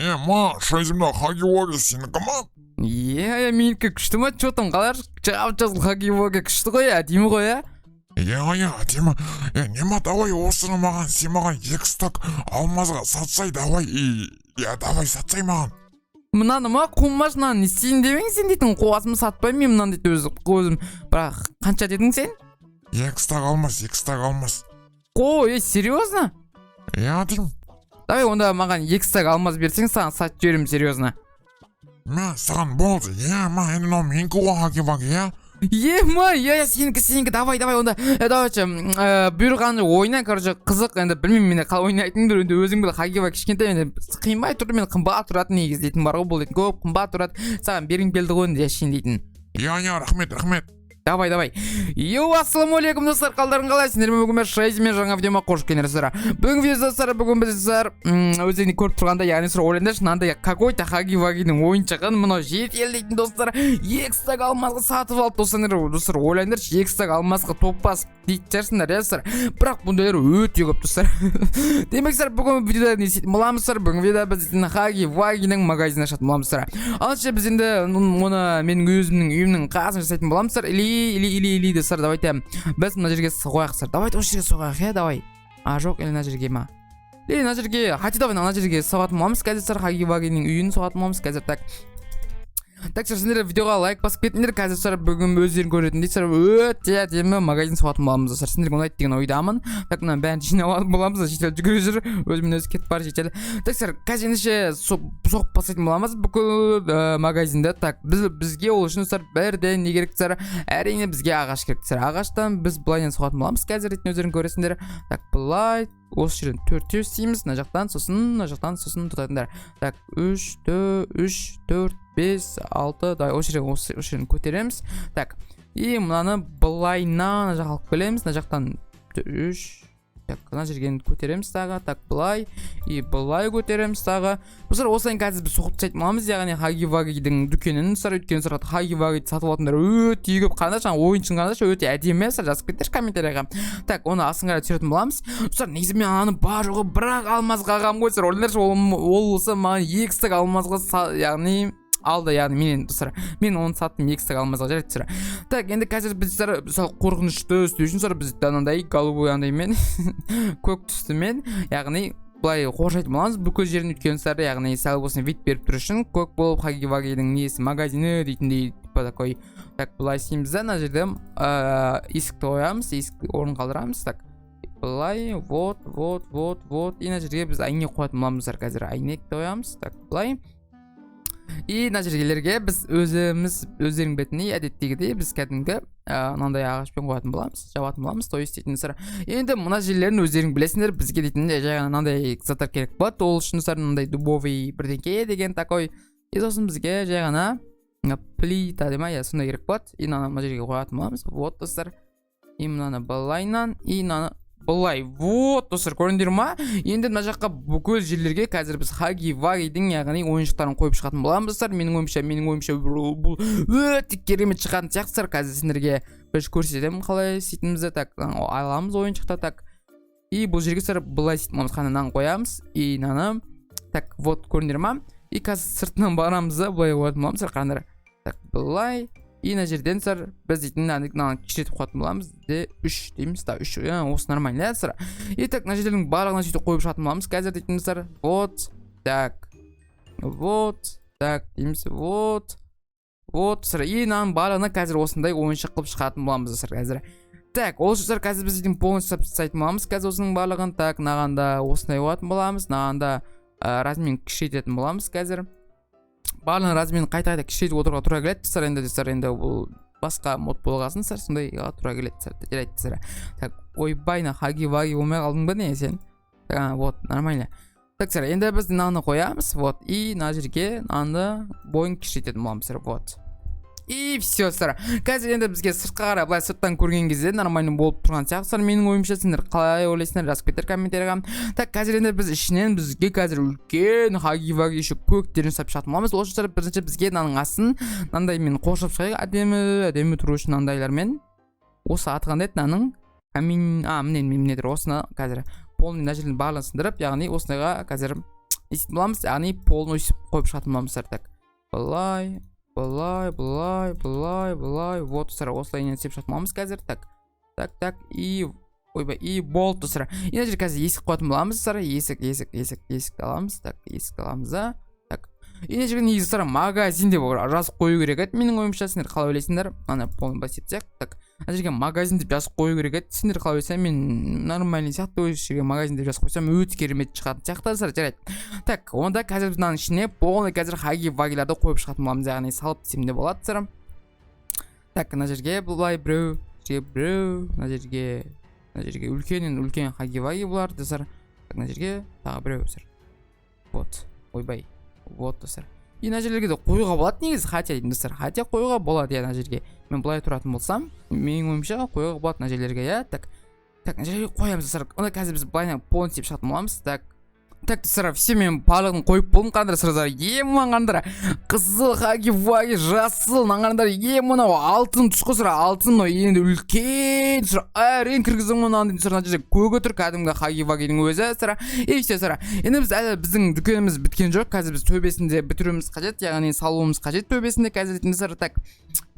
Е, ма, Шайзимда, Хаги Ваги сенікі ма? Иә, менікі. Күшті ма? Че там, қалай? Жап жасыл Хаги Ваги, күшті ғой, әдемі ғой, иә. Иә, әдемі. Е, нема, давай осыны маған, сен маған екі стак алмазға сатсай, давай, и иә, давай, сатсай маған. Мынаны ма? Қумаш, мынаны не істейін деп едің сен дейтін? Қуасың, сатпаймын мен мынаны дейді өзі өзім. Бірақ қанша дедің сен? Екі стак алмаз, екі стак алмаз. Қой, е, серьезно? Иә деймін. Давай онда, маған екі стак алмаз берсең, саған сатып жіберемін, серьезно. Мә саған, болды. Иә, ма, енді мынау менікі ғой, Хаги Ваги, иә. Ема, иә, сенікі, сенікі. Давай, давай онда. Давайте, бұйырған ойна, короче, қызық. Енді білмеймін мен қалай ойнайтыныңды, енді өзің біл. Хаги Ваги кішкентай, енді қимай тұр мен, қымбат тұрады негізі дейтін бар ғой бұл дейтін, көп қымбат тұрады. Саған бергім келді ғой енді әшейін дейтін. Иә, рахмет, рахмет. Давай, давай. Йоу, ассалаумағалейкум, достар, қалдарың қалай? Сендермен бүгін мен, Шайзи, мен жаңа видеома қош келдіңдер. Бүгінгі видео, достар, бүгін біз, достар, өздеріңіз көріп тұрғандай, яғни сіздер ойлаңдаршы, мынандай какой-то Хаги Вагидің ойыншығын мынау жедел дейтін, достар, екі стак алмазға сатып алды, достар. Достар, ойлаңдаршы, екі стак алмазға топ басып дейтін шығарсыңдар, иә, достар. Бірақ бұндайлар өте көп, достар. Демек, достар, бүгін видеода не істейтін боламыз, достар? Бүгінгі видеода біз дейтін Хаги Вагидің магазинін ашатын боламыз, достар. Ал біз енді оны менің өзімнің үйімнің қасына жасайтын боламыз, достар. Или, достар, давайте біз мына жерге соғайық, достар. Давайте осы жерге соғайық, иә, давай. А, жоқ, или мына жерге ма? Или мына жерге, хотя давай мына жерге соғатын боламыз қазір, достар, Хаги Вагиның үйін соғатын боламыз қазір. Так, так, достар, сендер видеоға лайк басып кетіңдер. Қазір, достар, бүгін өздерің көретіндей, достар, өте әдемі магазин соғатын боламыз, достар. Сендерге ұнайды деген ойдамын. Так, мынаның бәрін жинап алатын боламыз. Жедел жүгіріп жүр, өзімен өзі кетіп бара жедел. Так, достар, қазір ендеше соғып бастайтын боламыз бүкіл магазинді. Так, бізге ол үшін, достар, бірден не керек, достар? Әрине, бізге ағаш керек, достар. Ағаштан біз былайынан соғатын боламыз қазір дейтін, өздерің көресіңдер. Так, былай осы жерден төртеу істейміз мына жақтан, сосын мына жақтан, сосын тоқтатыңдар. Так, үш, үш, төрт, бес, алты. Давай осы жерден, осы жерден көтереміз. Так, и мынаны былайынан мына жаққа алып келеміз, мына жақтан үш. Так, мына жерге енді көтереміз тағы. Так, былай и былай көтереміз тағы, достар. Осылай қазір біз соғып тастайтын боламыз, яғни Хаги Вагидің дүкенін, достар. Өйткені, достар, Хаги Вагиді сатып алатындар өте көп. Қараңдаршы, ана ойыншығын қараңдаршы, өте әдемі, достар. Жазып кетіңдерші комментарийға. Так, оны астын қарай түсіретін боламыз, достар. Негізі мен ананы бар жоғы бір ақ алмазға алғанмын ғой, достар. Ойлаңдаршы, ол болса маған екі стак алмазға яғни алды, яғни менен, достар. Мен оны саттым екі стак алмазға. Жарайды, достар. Так, енді қазір біз, достар, мысалы, қорқынышты істеу үшін, достар, біз анандай голубой андаймен, көк түстімен, яғни былай қоршайтын боламыз бүкіл жерін. Өйткені, достар, яғни сәл болсын вид беріп тұру үшін, көк болып, Хаги Вагидің несі, магазині дейтіндей, типа такой. Так, былай істейміз да, мына жерде есікті қоямыз, есік орын қалдырамыз. Так, былай, вот, вот, вот, вот. И мына жерге біз әйнек қоятын боламыз, достар. Қазір әйнекті қоямыз. Так, былай. И мына жерлерге біз өзіміз, өздерің білетіндей, әдеттегідей біз кәдімгі мынандай ағашпен қоятын боламыз, жабатын боламыз, то есть дейтін, достар. Енді мына жерлерін өздерің білесіңдер, бізге дейтін жай ғана мынандай заттар керек болады. Ол үшін, достар, мынандай дубовый бірдеңке деген такой. И сосын бізге жай ғана плита дей ма, иә, сондай керек болады. И мынаны мына жерге қоятын боламыз, вот, достар. И мынаны былайынан, и мынаны былай. Вот, достар, көрдіңдер ма? Енді мына жаққа бүкіл жерлерге қазір біз Хаги Вагидің, яғни ойыншықтарын қойып шығатын боламыз, достар. Менің ойымша, бұл өте керемет шығатын сияқты, достар. Қазір сендерге бірінші көрсетемін қалай істейтінімізді. Так, аламыз ойыншықты. Так, и бұл жерге, достар, былай істейтін боламыз. Қане, мынаны қоямыз и мынаны. Так, вот, көрдіңдер ма? И қазір сыртынан барамыз да, былай қоятын боламыз, достар, қараңдар. Так, былай. И мына жерден, достар, біз дейтін мынаны кішірейтіп қоятын боламыз де, үш дейміз да, үш, иә, осы нормально, иә, достар. И так, мына жерлердің барлығына сөйтіп қойып шығатын боламыз қазір дейтін, достар. Вот так, вот так дейміз, вот, вот, достар. И мынаның барлығына қазір осындай ойыншық қылып шығатын боламыз, достар, қазір. Так, ол, достар, қазір біз дейтін полностью тастайтын боламыз қазір осының барлығын. Так, мынаған да осындай қоятын боламыз, мынаған да размерін кішірейтетін боламыз. Қазір барлығын размерін қайта қайта кішірейтіп отыруға тура келеді, достар. Енді, достар, енді бұл басқа мод болғасын, достар, сондайға тура келеді, достар. Жарайды, достар. Так, ойбай, мына Хаги Ваги болмай қалдың ба, не сен? Так, вот, нормально. Так, достар, енді біз мынаны қоямыз, вот. И мына жерге мынаны бойын кішірейтетін боламыз, достар, вот. И все, достар. Қазір енді бізге сыртқа қарай, былай сырттан көрген кезде нормально болып тұрған сияқты, достар, менің ойымша. Сендер қалай ойлайсыңдар, жазып кетіңдер комментарийға. Так, қазір енді біз ішінен, бізге қазір үлкен Хаги Ваги еще көктерін жасап шығатын боламыз. Ол үшін, достар, бірінші бізге мынаның астын мынандаймен қоршап шығайық, әдемі әдемі тұру үшін мынандайлармен. Осы аты қандай еді мынаның? Камин. А, міне, міне, міне тұр. Осыны қазір полный мына жердің барлығын сындырып, яғни осындайға қазір Не істейтін боламыз? Яғни полностью қойып шығатын боламыз, достар. Так, былай, былай, былай, былай, былай. Вот, достар, осылай не істеп шығатын боламыз қазір. Так, так, так, и ойбай, и болды, достар. И мына жерге қазір есік қоятын боламыз, достар. Есік, есік, есік, есікті аламыз. Так, есікті аламыз да. Так, и мына жерге негізі, достар, магазин деп жазып қою керек еді менің ойымша. Сендер қалай ойлайсыңдар? Ана полный былай істеп тастайық. Так, мына жерге магазин деп жазып қою керек еді. Сендер қалай ойлайсыңдар? Мен нормальный сияқты, осы жерге магазин деп жазып қойсам, өте керемет шығатын сияқты, достар. Жарайды, так, онда қазір біз мынаның ішіне полный қазір хаги вагиларды қойып шығатын боламыз, яғни салып десем де болады, достар. Так, мына жерге былай біреу, жерге біреу, мына жерге үлкен, енді үлкен хаги ваги бұлар, достар. Так, мына жерге тағы біреу, достар. Вот, ойбай, вот, достар. И мына жерлерге де қоюға болады негізі, хотя деймін, достар, хотя қоюға болады, иә. Мына жерге мен былай тұратын болсам, менің ойымша, қоюға болады мына жерлерге, иә. Так, так, мына жерге қоямыз, достар. Онда қазір біз былай полностью істеп шығатын боламыз. Так, так, достар, все, мен барлығын қойып болдым. Қараңдар, достар, ема, қараңдар, қызыл хаги ваги, жасыл, мына қараңдар, е, мынау алтын түс қой, достар, алтын. Мынау енді үлкен, достар, әрең кіргіздім ғой мынаны, достар. Мына жерде көгі тұр, кәдімгі хаги вагидің өзі, достар. И все, достар, енді біз әлі, біздің дүкеніміз біткен жоқ. Қазір біз төбесінде бітіруіміз қажет, яғни салуымыз қажет төбесінде қазір дейтін, достар. Так,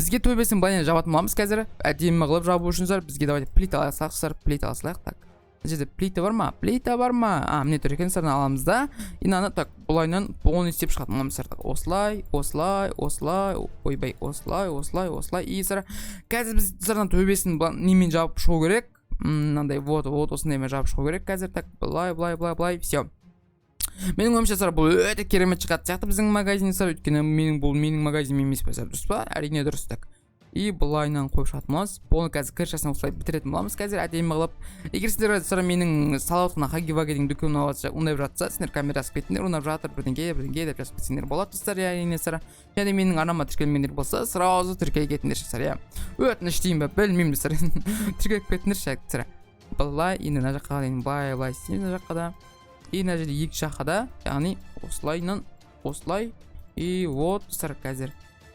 бізге төбесін былай жабатын боламыз қазір. Әдемі қылып жабу үшін, достар, бізге давайте плита ала салайық, достар, плита ала салайық. Так, мына жерде плита бар ма? Плита бар ма? А, міне тұр екен, достар. Аламыз да, и мынаны, так, былайынан полный істеп шығатын боламыз, достар. Так, осылай, осылай, осылай, ойбай, осылай, осылай, осылай. И, достар, қазір біз, достар, мына төбесін немен жауып шығу керек? Мынандай, вот, вот, осындаймен жауып шығу керек қазір. Так, былай, былай, былай, былай, все. Менің ойымша, достар, бұл өте керемет шығатын сияқты біздің магазин, достар, өйткені менің, бұл менің магазинім емес пе, достар? Дұрыс па? Әрине, дұрыс. Так, и былайынан қойып шығатын боламыз полный. Қазір крышасын осылай бітіретін боламыз қазір әдемі қылып. Егер сіздер, достар, менің салып жатқан хаги вагидің дүкені ұнап жатса, сендер коммент жазып кетіңдер, ұнап жатыр, бірдеңке бірдеңке деп жазып кетсеңдер болады, достар, иә, әрине, достар. Және менің арнама тіркелмегендер болса, сразу тіркеле кетіңдерші, достар, иә. Өтініш деймін ба, білмеймін, достар, тіркеліп кетіңдерші. Достар, былай, енді мына жаққа дейін былай, былай істейміз мына жаққа да. И мына жерде екі жаққа да, яғни осылайынан, осылай. И вот, достар, қазір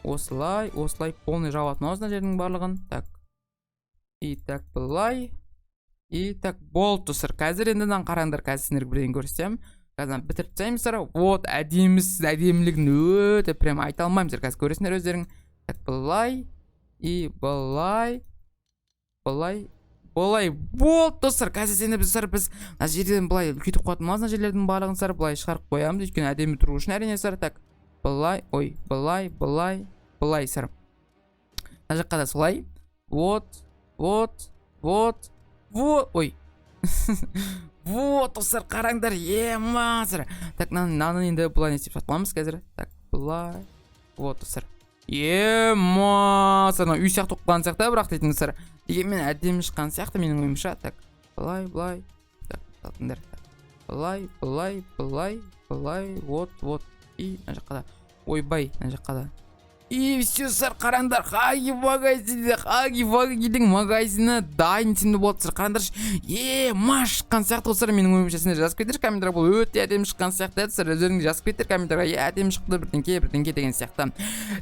осылай, осылай полный жабатын боламыз мына жердің барлығын. Так, и так, былай, и так, болды, достар. Қазір енді мынаны қараңдар, қазір сендерге бірдеңе көрсетемін. Қазір мынаны бітіріп тастаймыз, достар. Вот, әдемісіз, әдемілігін өте прям айта алмаймын, достар, қазір көресіңдер өздерің. Так, былай и былай, былай, былай, болды, достар. Қазір енді біз, достар, біз мына жерден былай үлкейтіп қоятын боламыз мына жерлердің барлығын, достар. Былай шығарып қоямыз, өйткені әдемі тұру үшін, әрине, достар. Так, былай, ой, былай, былай, былай, достар. Мына жаққа да солай. Вот, вот, вот, вот, ой, вот, достар, қараңдар, ема, достар. Так, мынаны енді былай не істеп жатқанбыз қазір? Так, былай, вот, достар, ема, достар, мынау үй сияқты болып қалған сияқты, бірақ дейтін, достар, дегенмен әдемі шыққан сияқты менің ойымша. Так, былай, былай, так, тоқтатыңдар. Так, былай, былай, былай, былай, вот, вот, и мына жаққа да, ойбай, мына жаққа да. И все, достар, қараңдар, хаги магазинде, хаги вагидің магазині дайын сенде болады, достар. Қараңдаршы, е, ма, шыққан сияқты, достар, менің ойымша. Сендер жазып кетіңдерші комментарийға, бұл өте әдемі шыққан сияқты, иә, достар. Өздерің жазып кетіңдер комментарийға, е, әдемі шықты, бірдеңке бірдеңке деген сияқты.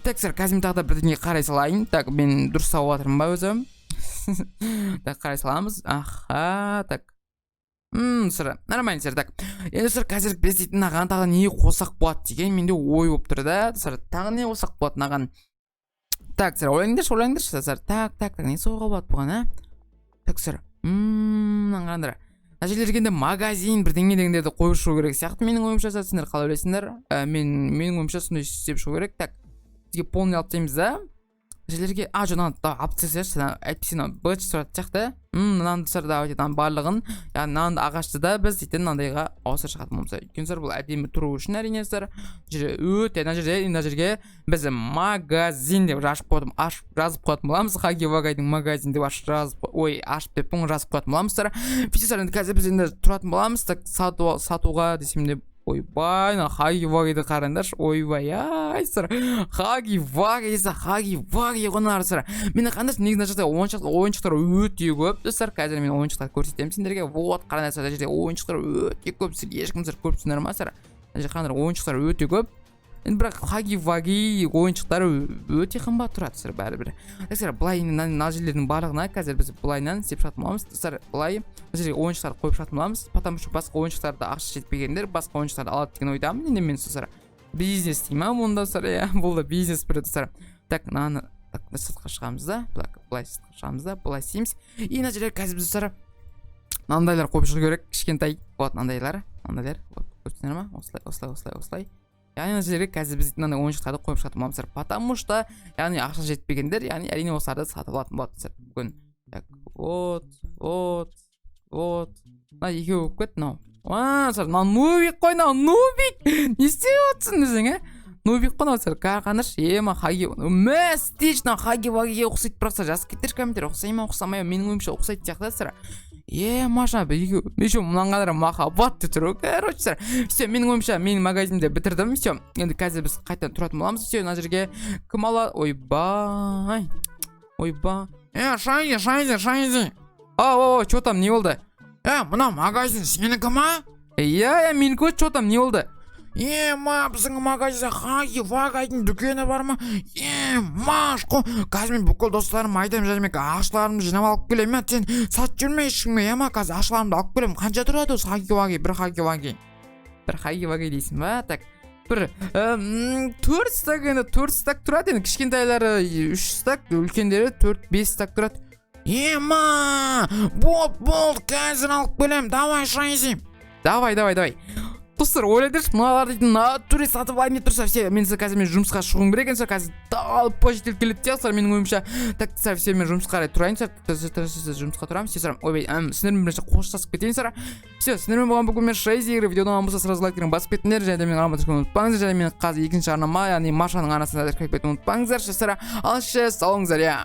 Так, достар, қазір мен тағы да бірдеңе қарай салайын. Так, мен дұрыс тауып жатырмын ба өзім? Так, қарай саламыз. Аха, так, достар, нормально, достар. Так, енді, достар, қазір біз дейтін мынаған тағы не қоссақ болады деген менде ой болып тұр да, достар. Тағы не қоссақ болады мынаған? Так, достар, ойлаңдаршы, ойлаңдаршы, достар. Так, так, так, не соғуға болады бұған, а? Так, достар, мынаны қараңдар. Мына жерлерге енді магазин бірдеңе дегендерді қойып шығу керек сияқты менің ойымша. Сендер қалай ойлайсыңдар? Мен, менің ойымша, сондай істеп шығу керек. Так, бізге полный алып тастаймыз да мына жерлерге. А, жоқ, мынаны алып тастасайшы, әйтпесе мынау быт тұратын сияқты. Мынаны, достар, давайте мынаның барлығын, яғни мынаны, ағашты да біз дейтін мынандайға ауыстырып шығатын боламыз, өйткені, достар, бұл әдемі тұру үшін, әрине, достар. Жерде өте, мына жерде, мына жерге біз магазин деп ашып қоятын, ашып жазып қоятын боламыз. Хаги вагайдың магазин деп ашып жазып, ой, ашып деппін ғой, жазып қоятын боламыз, достар. Все, достар, енді қазір біз енді тұратын боламыз. Так, сатуға десем де, ойбай, мына хаги вагиді қараңдаршы, ойбай ай, достар, хаги ваги десе, хаги ваги ғой мыналар, достар. Мен қараңдаршы, негізі мына жақта ойыншықтар өте көп, достар. Қазір мен ойыншықтарды көрсетемін сендерге. Вот, қараңдар, мына жерде ойыншықтар өте көп. Сіздер ешкім, сіздер көріп тұрсыңдар ма, достар? Мына жерде, қараңдар, ойыншықтар өте көп. Енді бірақ Хаги Ваги ойыншықтары өте қымбат тұрады, достар, бәрібір. Достар, былай мына жерлердің барлығына қазір біз былайынан істеп шығатын боламыз, достар. Былай мына жерге ойыншықтар қойып шығатын боламыз, потому что басқа ойыншықтарды ақша жетпегендер басқа ойыншықтарды алады деген ойдамын енді мен, достар. Бизнес дей ма мұнда, достар? Иә, бұл да бизнес бір, достар. Так, мынаны, так, сыртқа шығамыз да, былай, былай сыртқа шығамыз да, былай істейміз. И мына жерге қазір біз, достар, мынандайлар қойып шығу керек, кішкентай. Вот мынандайлар, мынандайлар, вот, көрдіңдер ма? Осылай, осылай, осылай, осылай. Яғни мына жерге қазір біз мынандай ойыншықтарды қойып шығатын боламыз, потому что, яғни, ақша жетпегендер, яғни, әрине, осыларды сатып алатын болады, достар, бүгін. Так, вот, вот, вот, мына екеуі болып кетті. Мынау, а, достар, мынау нубик қой, мынау нубик. Не істеп отырсың десең, ә, нубик қой мынау, достар. Қараңдаршы, ема, Хаги мә, Стич, мынау Хаги Вагиге ұқсайды. Бірақ жазып кетіңдерші комментарий, ұқсай ма, ұқсамай ма? Менің ойымша, ұқсайтын сияқты, достар. Е, машина екеуі еще мынаған қарай махаббат деп тұр ғой. Короче, достар, все, менің ойымша, менің магазинді бітірдім. Все, енді қазір біз қайтадан тұратын боламыз. Все, мына жерге кім алады? Ойбай, ойбай! Е, Шайзи, Шайзи, Шайзи! О, о, че там, не болды? Е, мына магазин сенікі ма? Иә, менікі. Че там, не болды? Е, ма, біздің магазинде Хаги Вагайдың дүкені бар ма? Е, машқо, қазір мен бүкіл достарыма айтамын және мен ақшаларымды жинап алып келемін. Иә, сен сатып жүрме ешкімге, иә ма? Қазір ақшаларымды алып келемін. Қанша тұрады осы Хаги Ваги, бір Хаги Ваги? Бір Хаги Ваги дейсің ба? Так, бір төрт стак, енді төрт стак тұрады. Енді кішкентайлары үш стак, үлкендері төрт, бес стак тұрады. Е, ма, болды, болды, қазір алып келемін. Давай, Шайзи. Давай, давай, давай. Достар, ойлаңдаршы, мыналар дейтін натуре сатып алайын деп тұрса. Все, мен қазір, мен жұмысқа шығуым керек екен, қазір толпа жетеліп келеді де, достар, менің ойымша. Так, достар, все, мен жұмысқа қарай тұрайын. Жұмысқа тұрамын. Все, достар, ойбай, сіздермен бірінші қоштасып кетейін, достар. Все, сіздермен болған бүгін мен, Шейзи. Егер видео ұнаған болса, сразу лайктерін басып кетіңдер және де менің арнама тіркелуді ұмытпаңыздар. Және мен қазір екінші арнама, яғни Машаның арнасына тіркеліп кетуді ұмытпаңыздар. Достар, ал, сау болыңыздар, иә.